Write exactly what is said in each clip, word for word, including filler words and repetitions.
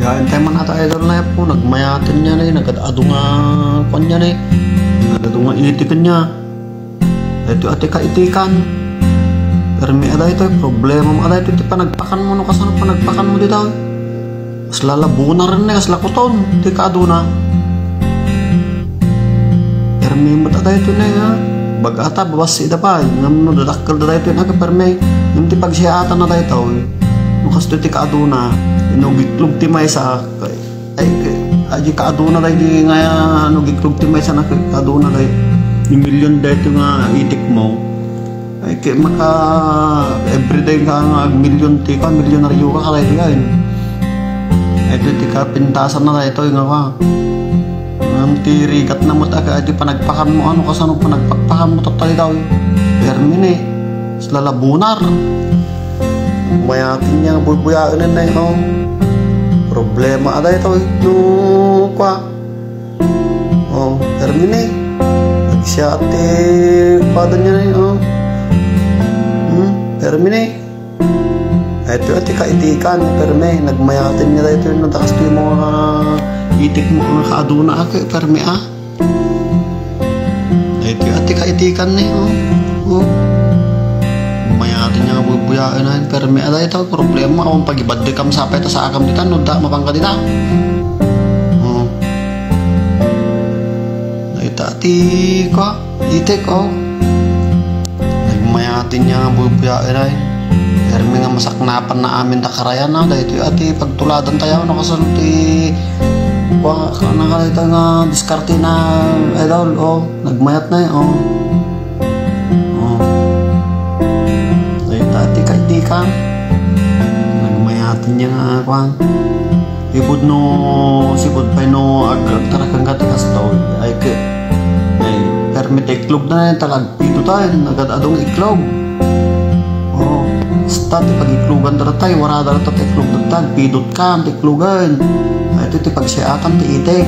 Kain tayo man ata, idol, na po, nagmayaten niya na, nagad-adu nga kuan niya na, nagad-adu nga itiken niya. Ito ati kaitikan. Permi ada ito, problema mo ada ito, ti panagpakan mo, no kasano panagpakan mo dita. Mas lalabunar ni, kas lakuton, ti kaaduna. Permi met a daytoy na, ha? Bag-ata, babassi da pay. Ngem no dadakkel da daytoy na, permi. Ngem ti pagsiaatan na daytoy, no kastoy ti kaaduna, no giklog ti maysa, ay, ay, ay, kaaduna daytoy nga, no giklog ti maysa na kaaduna day. Ni milyon daytoy nga itik mo. Ay, kay maka everyday ka nga agmilyon ti ka, milyonaryo ka, kalay yan. Ay, kay ti kapintasan na daytoy nga ka. Ngem ti rigat na met a, kay di panagpakan mo, ano, kasano panagpakpakan mo, tatay daw. Permi ni, lalabunar. Mayatin niya, bubuyaen na, oh. Problema a daytoy, no, kwa. Oh, permi ni. Siya ti pada niya ni, oh. Hmm, permi ni. Ito, iti kaitikan, permi. Nagmayatin niya daytoy, no, takas ti mga itik mo, nga kaaduna, ake, permi, ah. Ito, iti kaitikan ni, oh. Oh. Mayatin niya nga bubuyaen, ah, permi, ah, daytoy, problema, awan pagibadde kam sapay, ta sa akam di tan, no, da, mapangka di ta. Oh. Dayta ti, kwa, itik, oh. Nagmayatin niya nga bubuyaen ay. Permi nga masaknapan na amin ta karayan, ah. Daytoy ati pagtuladan tayo, no, kasano ti, kwa, kana ka dayta nga diskarte na, idol, oh. Nagmayat na, eh, oh. Oh. Dayta ti kaitikan. Nagmayatin niya nga, kwan. Ipud no, sipud pay no ag-, agtaraken ka ti kastoy, ay ke-, ay, permi ti iklog na, talagpidot ay, nagad-adu nga iklog. Oh, basta ti pagiklogan da tay, wara da ta ti iklog da, agpidot ka, ti iklogan. Ay, ito ti pagsiatan ti itik.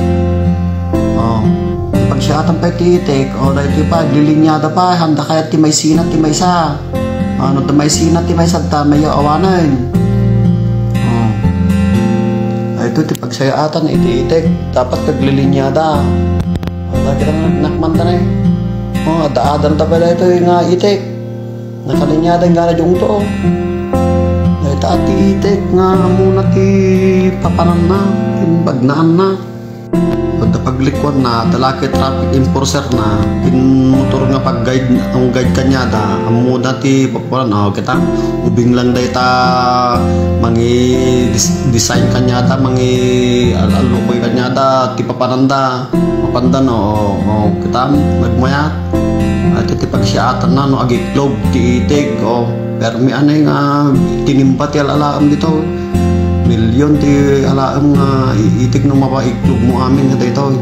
Oh, ti pagsiatan pay ti itik, oh, dahil ti pa, aglilinyada pa, handa kayat ti maysina, ti maysa. Ano, ta maysina ti maysa ta mayo awanen. Oh. Ay, ito ti pagsayaatan iti itik. Dapat kaglilinyada. Wala kita nakmanta na eh. Oh, adda-adan ta pala ito nga itik. Nakalinyada nga na diyong to, oh. Ay, ta ti itik nga muna ti papananna, ti bagnaanna. Pagka paglikuanna, talaki traffic enforcer na, kin motor nga pag-guide, ang guide kanyada, ammo da ti papuan, oh, kita, ubing lang dayta, mangi dis-, design kanyada, mangi al-, alukoy kanyada, ti papananda, mapanda, no, oh, oh, kita, nagmayat. At ti pagsiatan na, no, agiklog, ti itik, oh, permi anay nga, tinimba ti al-alaam dito. Milyon ti alaem nga itik no mapaiklog mo amin nga daytoy.